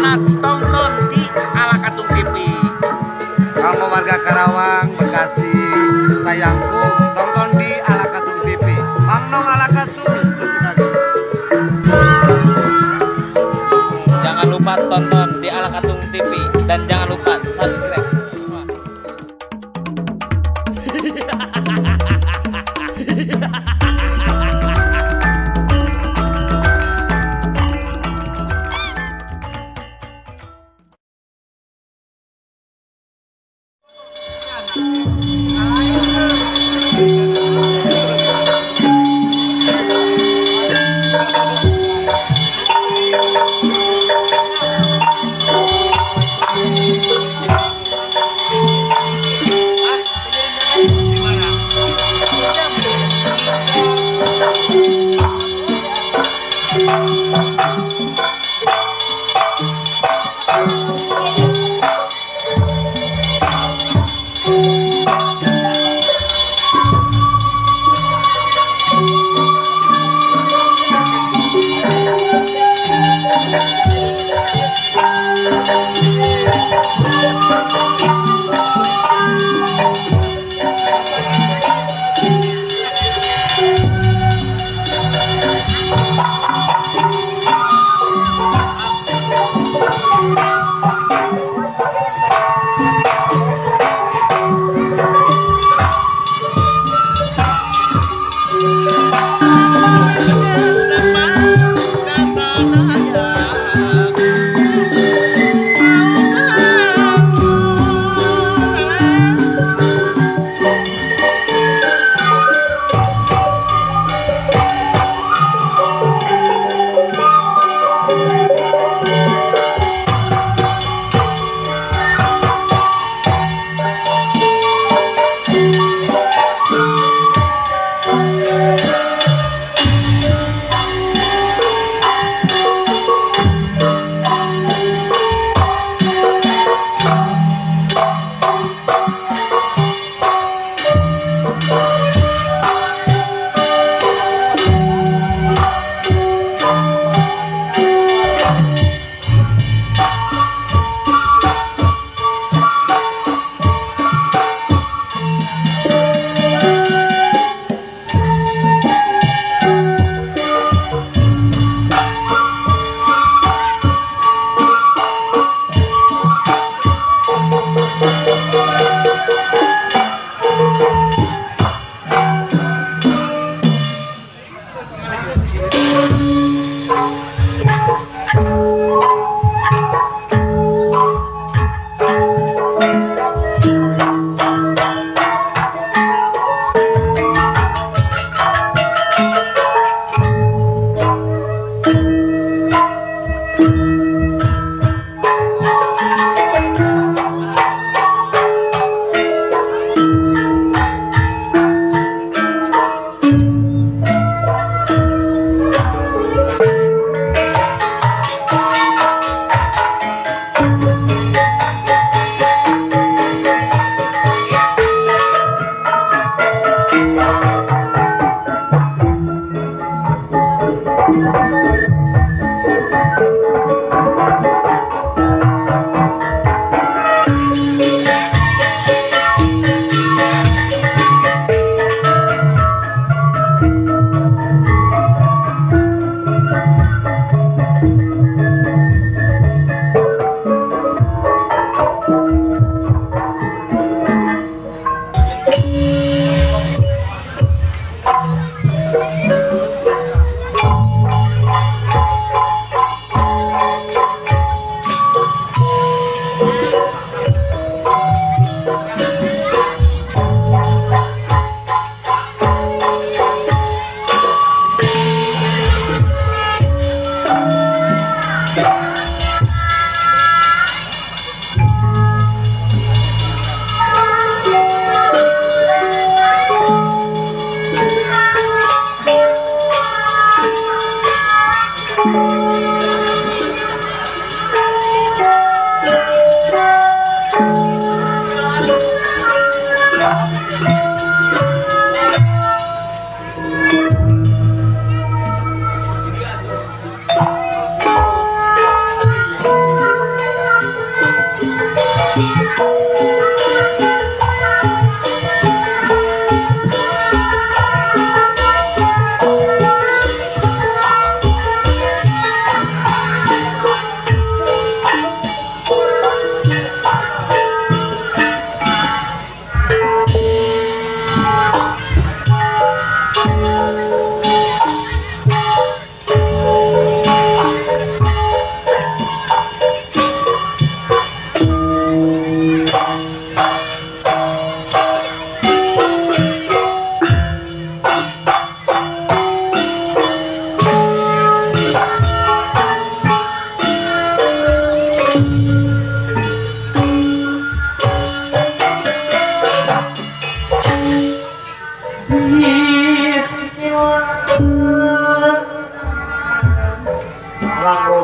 Pokona tonton di Ala Katung TV. Kanggo warga Karawang, Bekasi, sayangku, tonton di Ala Katung TV. Mangnong Ala Katung. Jangan lupa tonton di Ala Katung TV dan jangan lupa subscribe.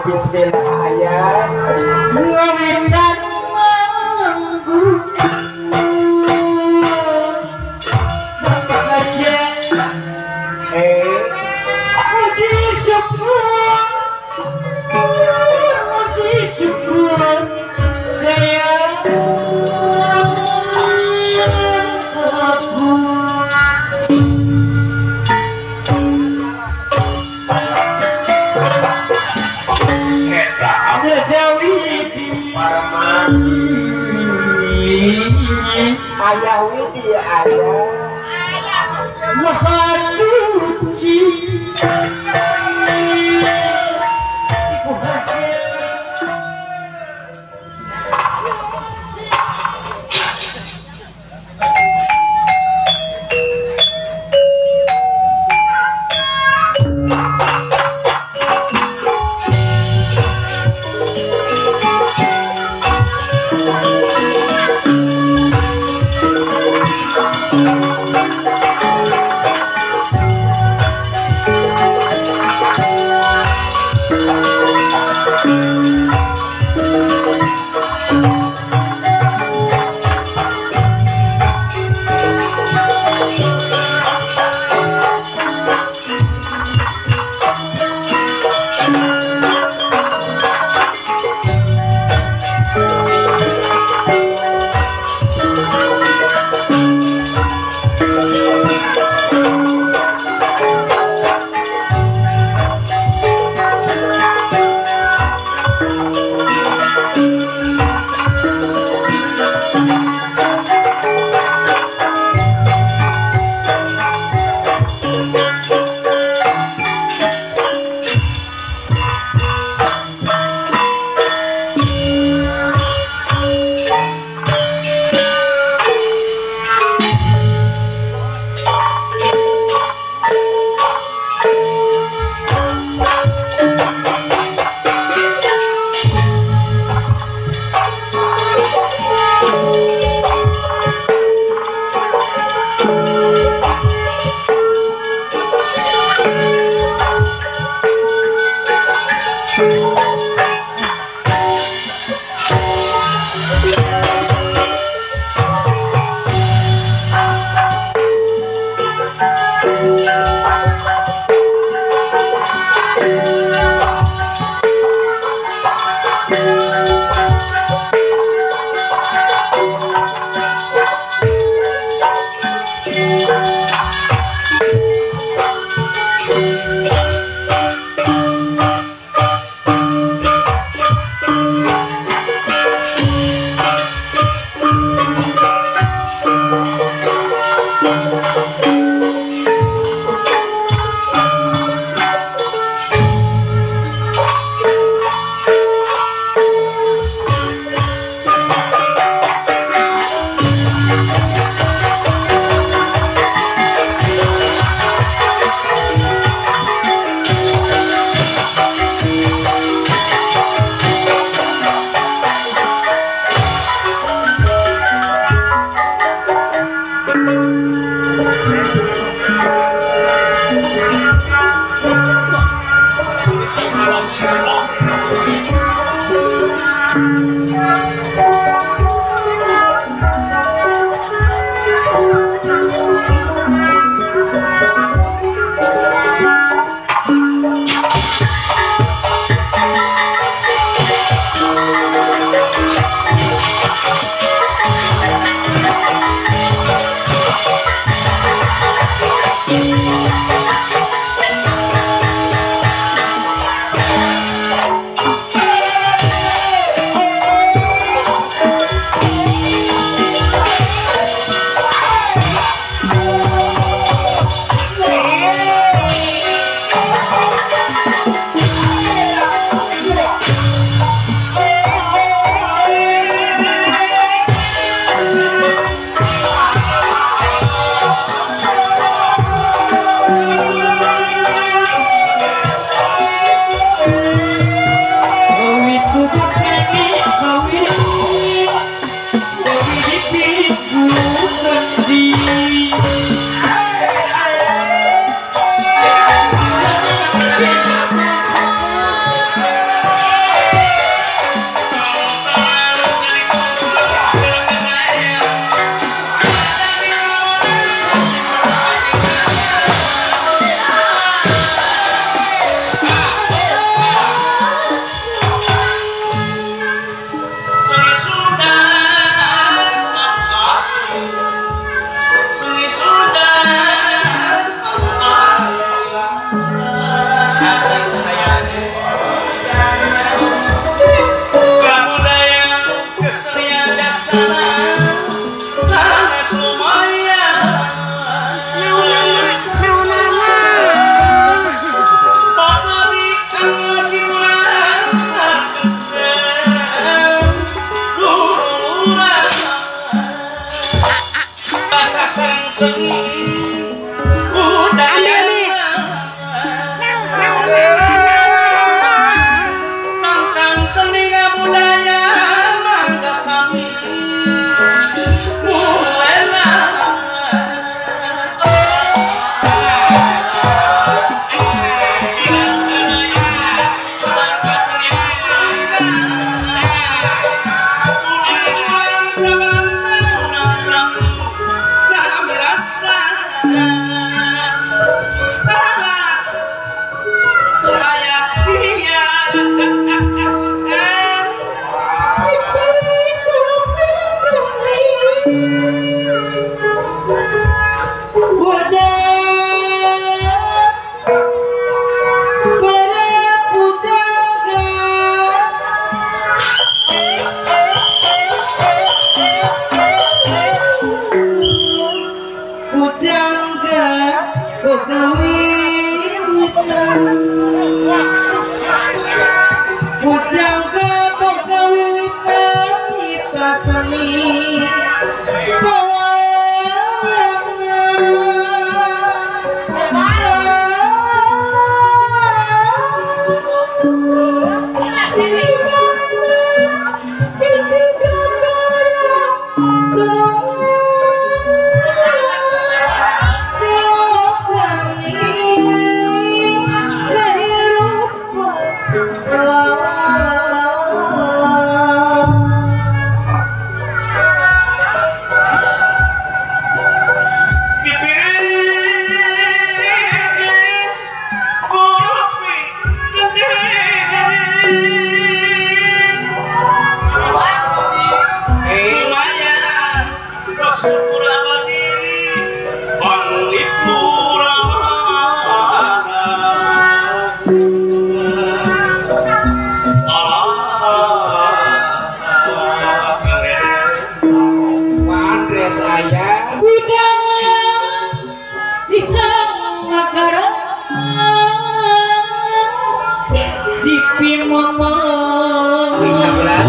Bismillah ayah ngawitan manggu bapak aja puji syukur puji syukur kaya aku. Ayah widi ayah Maha Suci seni budaya sangkan seni budaya mangga sami mulena.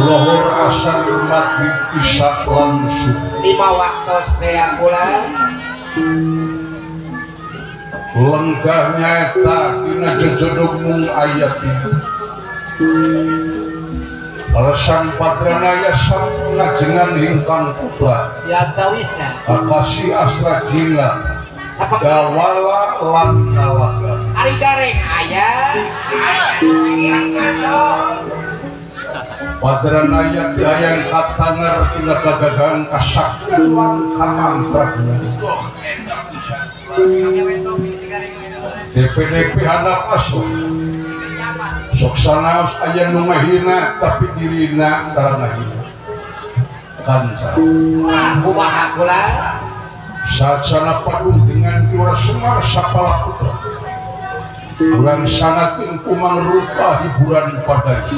Lohor asar maghrib isya lan subuh lima waktu sepeang bulan lenggah nyaeta dina jejedug mung aya tilu Alesan Padranaya sang ngajengan ingkang putra Yatawisna Kakasi Asrajinga Dawala lan Nalaga Ari gareng aya Padranaya diayang katangar tina kagagahan kasaktian lan kamantragna. DPDP handap asuh sok sanaos aya nu ngahina tapi dirina tara ngahina kanca kumaha kula saat sana padung dengan Jura Semar sapala putra kurang sangat kumang rupa hiburan padanya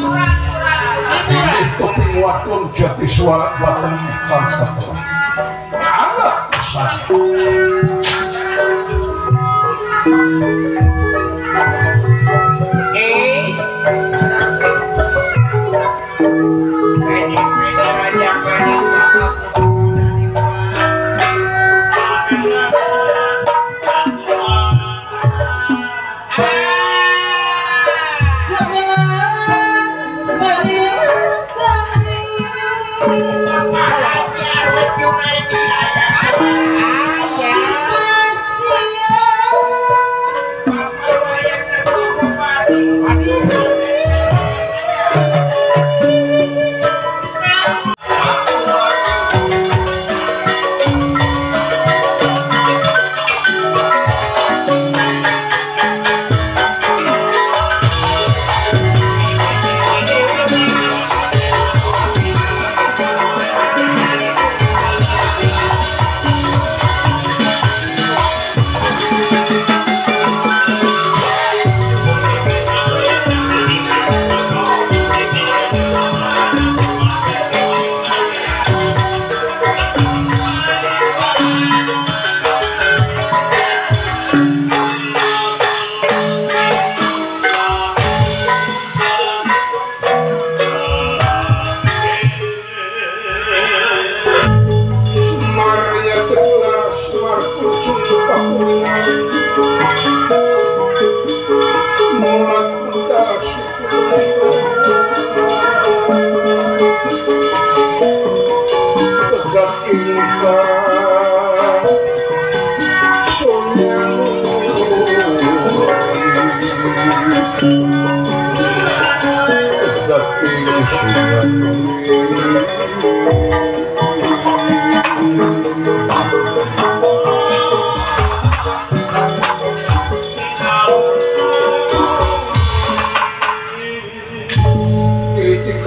ini toping waton jati suara batang kang katelah anak pesan. Ayah.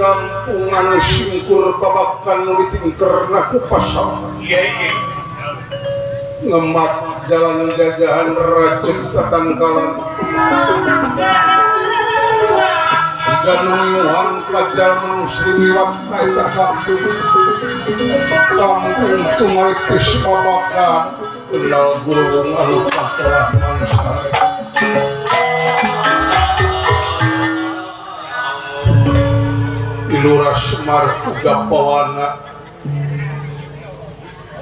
Kampungan singkur babakan ditingkerna ku pasar ngemat jalan jajahan rajeg tatangkalan ganunguhan kajalan sriwiwat kaita kampung kampung tumaritis babakan kenal gurung anu katelah mansare. Lurah Semar uga pawana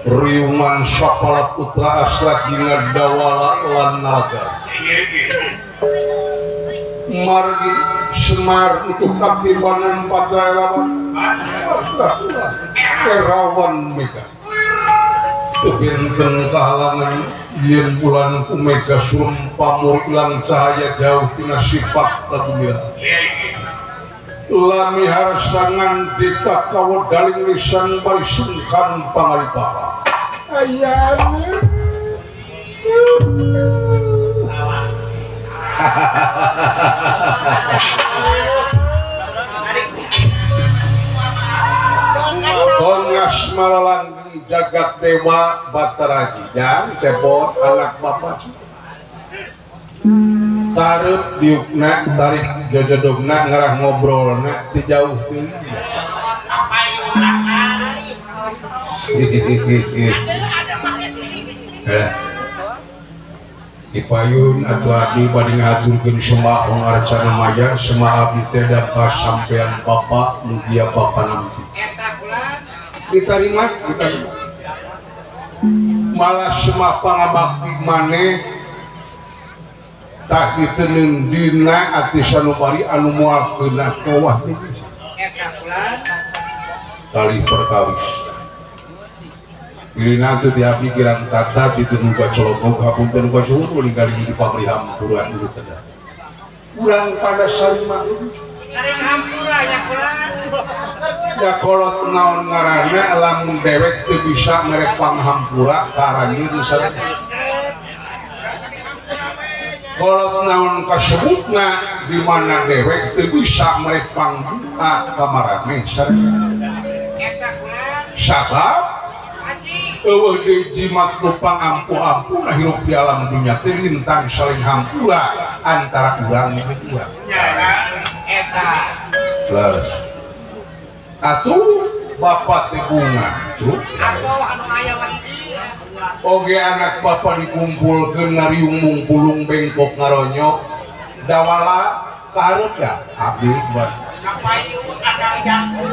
riungan sapala putra aslagina dawala lan naga margi Semar untuk katibanan padrawan kerawan mega tepinten kahalangan yen bulan ku mega surum pamur ilang cahaya jauh tina sifat kadunya lami harsangan deka kawedaling lisan bari sungkan pangaribaba ayane Kongas malalanggeng jagat dewa Batara Jang cepot anak bapak tarep diukna tarik jojodogna ngarah ngobrolna ti jauh teuing. Dipayun atuh abdi bade ngahaturkeun sembah pangarcana maya sembah abdi teh dapat sampean bapa mugia bapa nampi. Ditarima ditarima. Malah sembah pangabakti maneh tak ditenun dina ati sanubari anu moal keuna kawah kali perkawis Pilina teu ti abdi kirang tata ditunu ka cologog hapunten ka suhun ningali di pabri hampura nu teh urang pada sarima saring hampura ya kula ya kolot naon ngaranna lamun dewek teu bisa merek panghampura ka aranjeun sareng kolot naon kasebutna di mana dewek teu bisa merek pangbuka ka maraneh sareng sabab eueuh deui jimat nu pangampuh-ampuhna hirup di alam dunya teh lintang saling hampura antara urang jeung urang eta leres atuh bapak teh bunga atuh anu aya wanci oge anak bapak dikumpulkeun ngariung mungpulung bengkok ngaronyok dawala kahareup ya abdi buat kapayun akal jangkung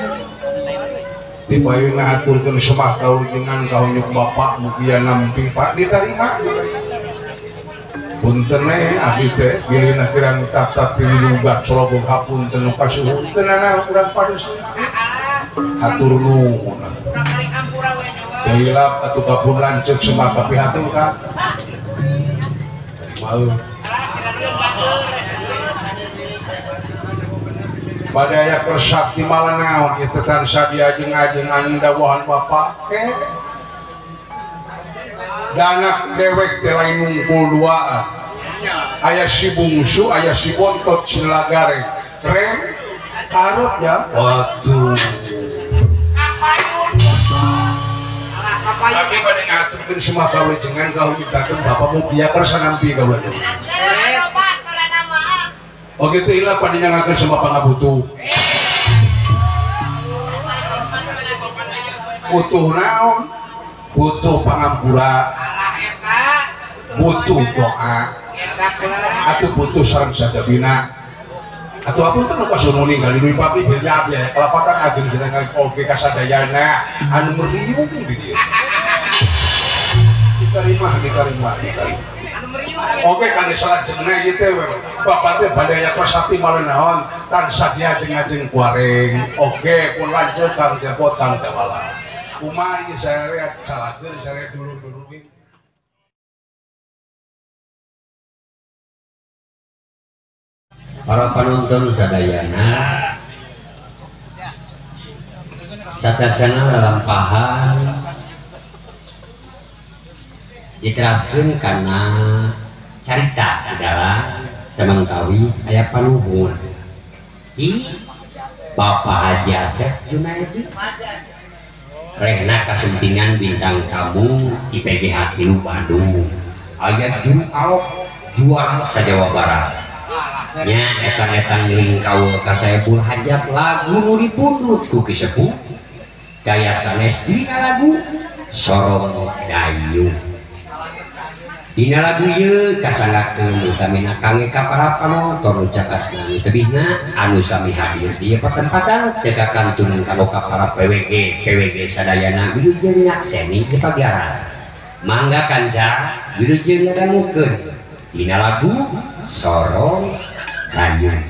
dipayun ngahaturkeun sembah kaulijengan kaunyuk bapak mugia nampi pak diterima diterima punten we abdi teh bilih kirang tata tilugah cologog hapunten nu kasuhun teu nanaon urang padus hatur nuhun. Hilap atau kapun lanceuk sembah kapihatur ka mau pada aya kersakti malah naon ieu teh tansah diajeng-ajeng anu dawuhan bapak ke danak dewek teh lain nungkul duaan aya si bungsu aya si bontot silagare reng karut ya waduh tapi pada ngaturkeun semua kaulijengan kaulijengan bapak mugia kersa nampi kaula. Oh gitu ilah pada nyangakeun semua pangabutuh. Butuh naon? Butuh pangampura. Butuh doa. Atau butuh sareng sadabina. Atau apa teh nu pasununi kali nu papi beda ya kalapatan ageng jenengan oge kasadayana anu meriung di dieu. Diterima, diterima, diterima. Oke kangge salajengna ieu teh bapak teh bade aya prasasti malah naon tansah diajeng-ajeng kuaring. Oke pun lanjut Kang Jepot Kang Dawala. Kumaha ieu saya salageun saya dulur-dulur. Para penonton sadayana Satacana lalampahan diteraskeun kana carita adalah samantawis aya panuhun Ki Bapak Haji Asep Junaedi rehna kasumpingan bintang tamu di PGH 3 Bandung aya juru aok juara sa-Jawa Barat nya etang-etang ngiring kaul ka Saepul Hajat lagu nu dipundhut ku Ki Sepuh gaya sanes dina lagu Sorong Dayung. Dina lagu ieu kasanggakeun utamina kangge ka para panonton nu caket nu tebihna anu sami hadir di patempatan teu kakantun kanu ka para PWG PWG sadayana wilujeng nyakseni di pagelaran. Mangga kanca wilujeng ngadangukeun dina lagu Sorong Dayung.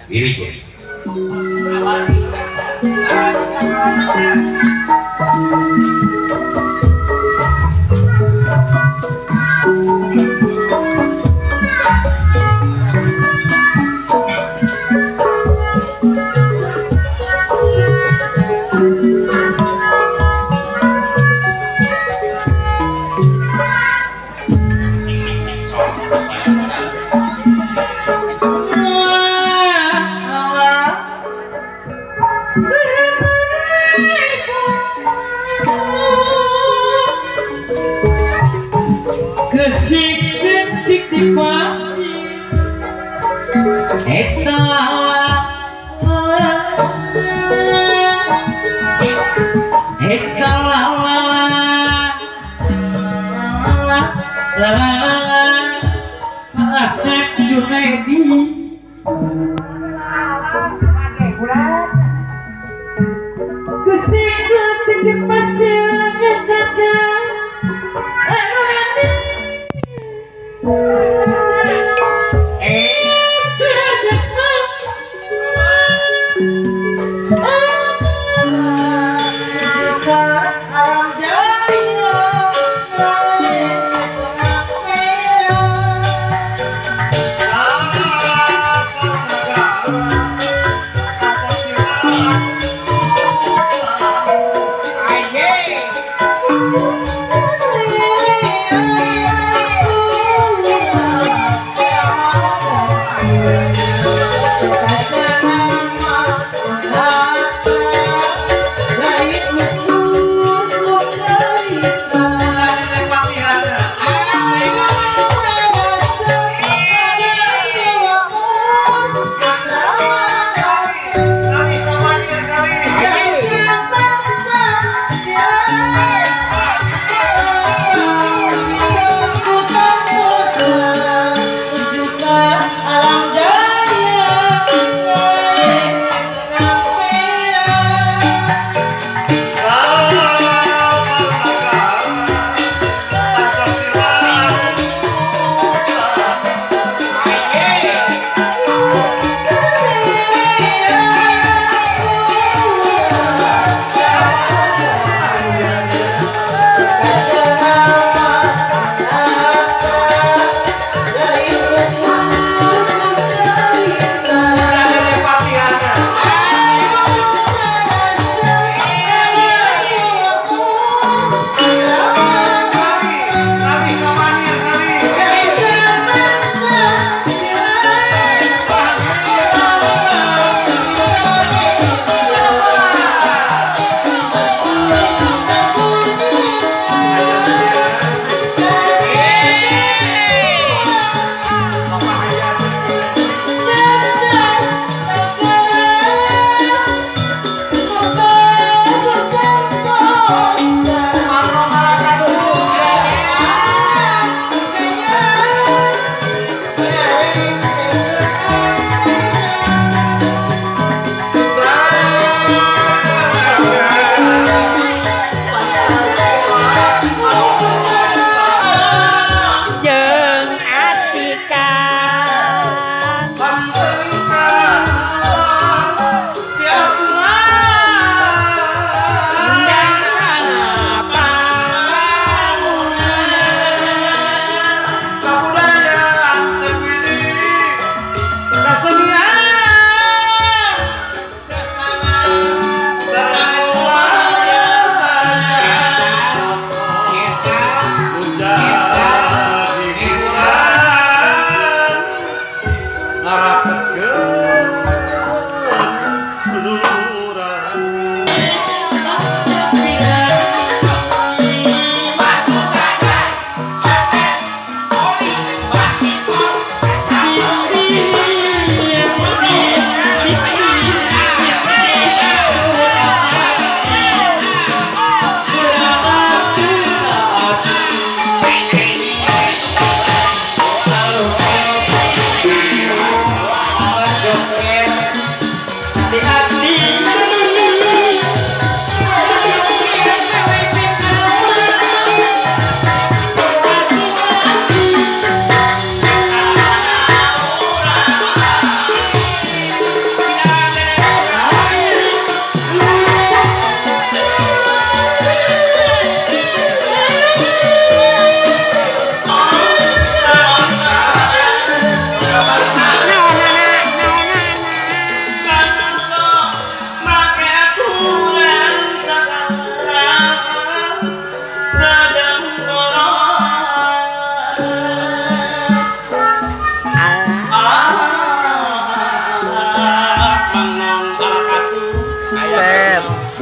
Wilujeng. Asep Junaedi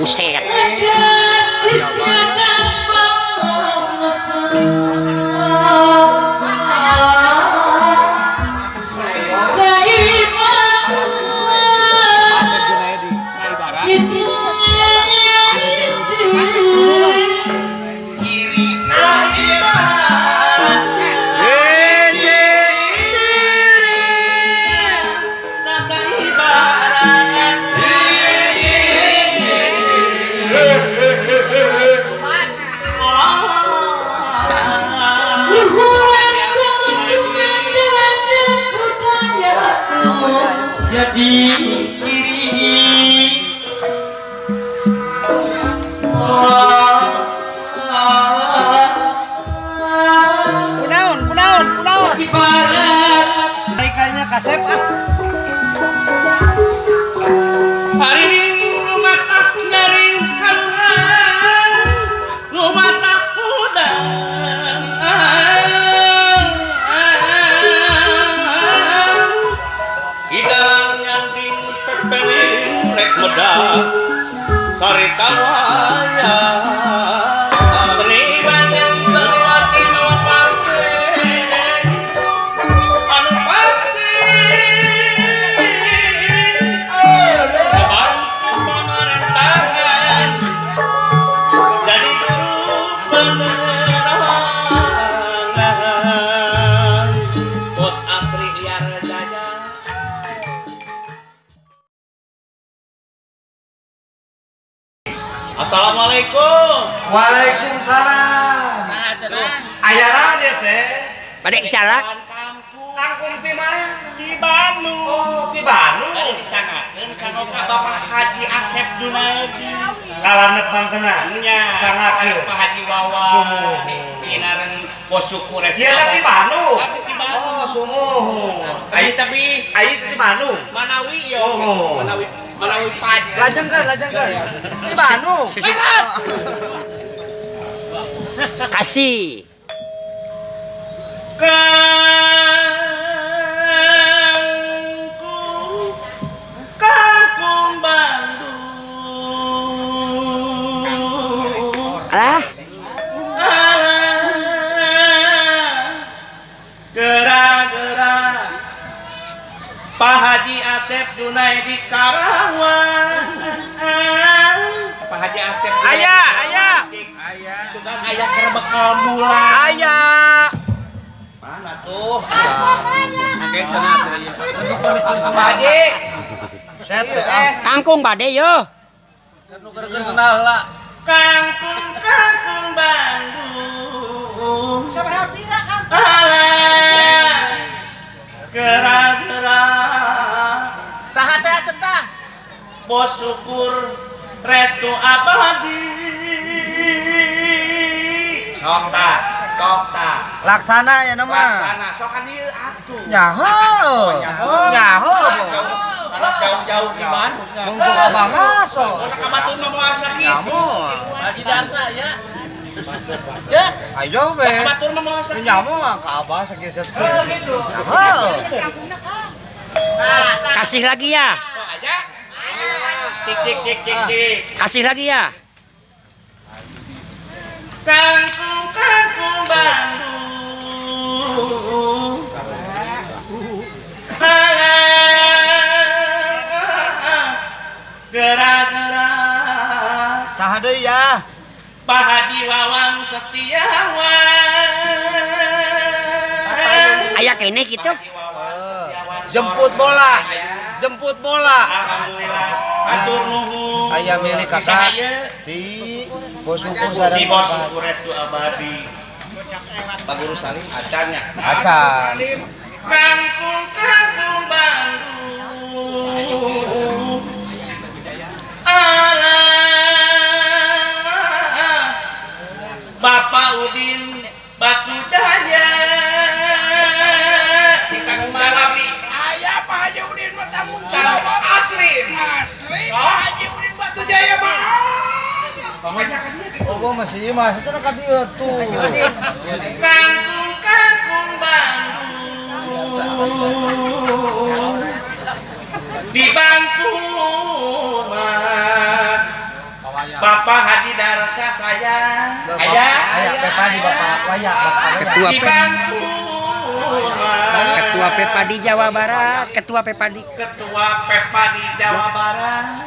Buset. Jadi ciri kunaon kunaon kunaon mereka kasep ah hari ini rumah tak nyaring kaluhan rumah tak udang. Carita wayang seniman yang seniwati mawa partai anu pasti membantu pemerintahan jadi guru penerangan bos asri liar jaya. Assalamualaikum. Waalaikumsalam. Aya naon ieu teh? Bade icala. Kangkung ti mana? Di Bandung. Oh, ti Bandung. Bade disangakeun ka Bapak Haji Asep Junaedi. Kalanet mangkena. Nya. Sangakeun. Pak Haji Wawan. Sumuhun. Sinareng bos syukur. Ieu teh ti Bandung. Oh, sumuhun. Tapi ai teh ti Bandung. Manawi ya. Manawi. Manawi pajak. Lajengkeun, lajengkeun. Di Bandung. Kasih. Kangkung, kangkung Bandung. Alah. Gerak-gerak. Pak Haji Asep Junaedi Karawang. Pak Haji Asep Junaedi. Ayah, ayah. Ayah. Sugan ayah keur bekal bulan. Ayah. Mana tuh? Oke, cenah teh ieu. Pak Haji. Set teh. Kangkung bade yo. Keur nu keur sendal heula. Kangkung kangkung Bandung. Sabaraha pira kangkung? Alah. Gerak-gerak saha teh acep tah? Bos syukur restu abadi. Sok tah, sok tah. Laksana ya nama. Laksana, sok kan ieu atuh. Nyaho. Nyaho. Jauh-jauh di Bandung. Nunggu abang ngaso. Ka batur mah moal sakitu. Haji Darsa ya. Ya, ayo be. Ka batur mah moal sakitu. Nyamu mah ka abah sakieu setu. Oh gitu. Nyaho. Kasih lagi ya. Cik cik cik cik cik. Kasih lagi ya. Kangkung kangkung Bandung. Gerak-gerak. Saha deui ya? Pak Haji Wawan Setiawan. Aya keneh kitu. Jemput bola. Jemput bola. Alhamdulillah. Hatur nuhun. Aya milik kasa di Bos Syukur di Bos Syukur Restu Abadi. Pak Guru Salim acannya. Acan. Kangkung kangkung Bandung. Alah. Bapak Udin Batu Jaya. Singkat Malawi. Ayah Pak Haji Udin mah tanggung jawab. Asli. Asli Pak Haji Udin Batu Jaya mah. Oh, gua masih mas itu ka dieu tuh. Kangkung kangkung Bandung. Dibantu mah. Bapak Haji Darsa saya. Aya Pepadi Bapak Waya, Ketua Ketua Pepadi Jawa Barat, Ketua Pepadi. Ketua Pepadi Jawa Barat.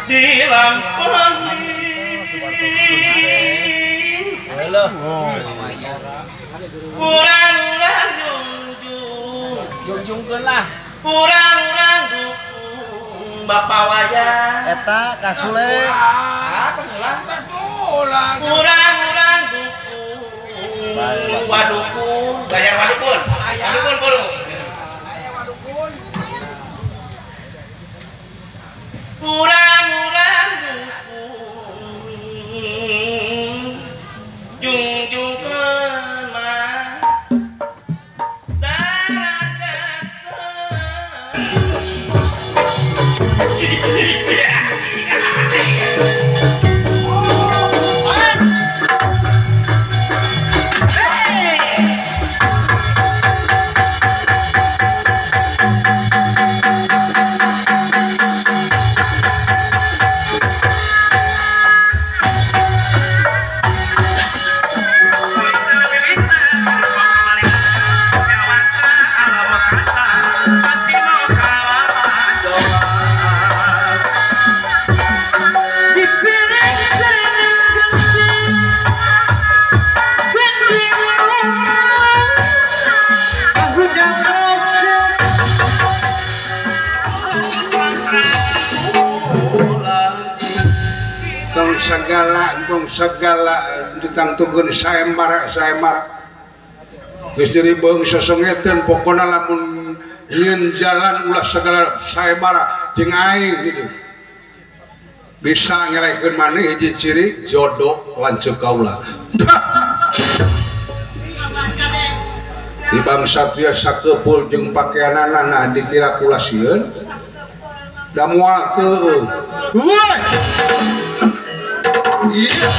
Di Lampung. Urang-urang jungjung, jungjungkeun lah. Urang-urang dukung Bapak Waya. Eta kasule. Urang-urang dukung wadukun, bayar wadukun. Wadukun buru. Urang-urang dukung jungjungkeun mah Segala segala ditangtungkeun sayembara sayembara geus jadi beung sesongeteun pokona lamun nyieun jalan ulah segala sayembara jeung aing gitu bisa ngelekeun maneh hiji ciri jodoh lanceuk kaula di bangsa satria sakeupul jeung pakeanana dikira kula sieun da moal teu euy. Iya.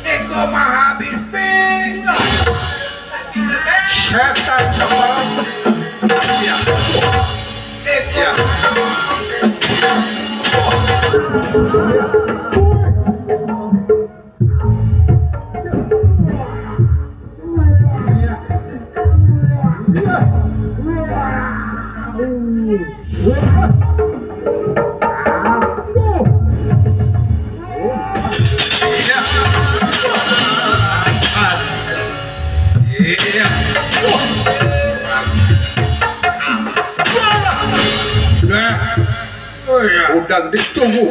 Eko maha bising. Setan kepala. Iya. Iya. Udang ditunggu.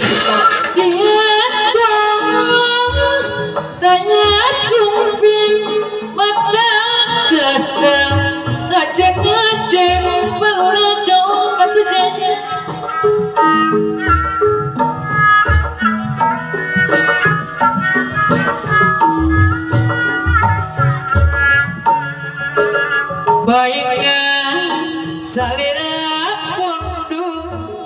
Baiknya salira pondok.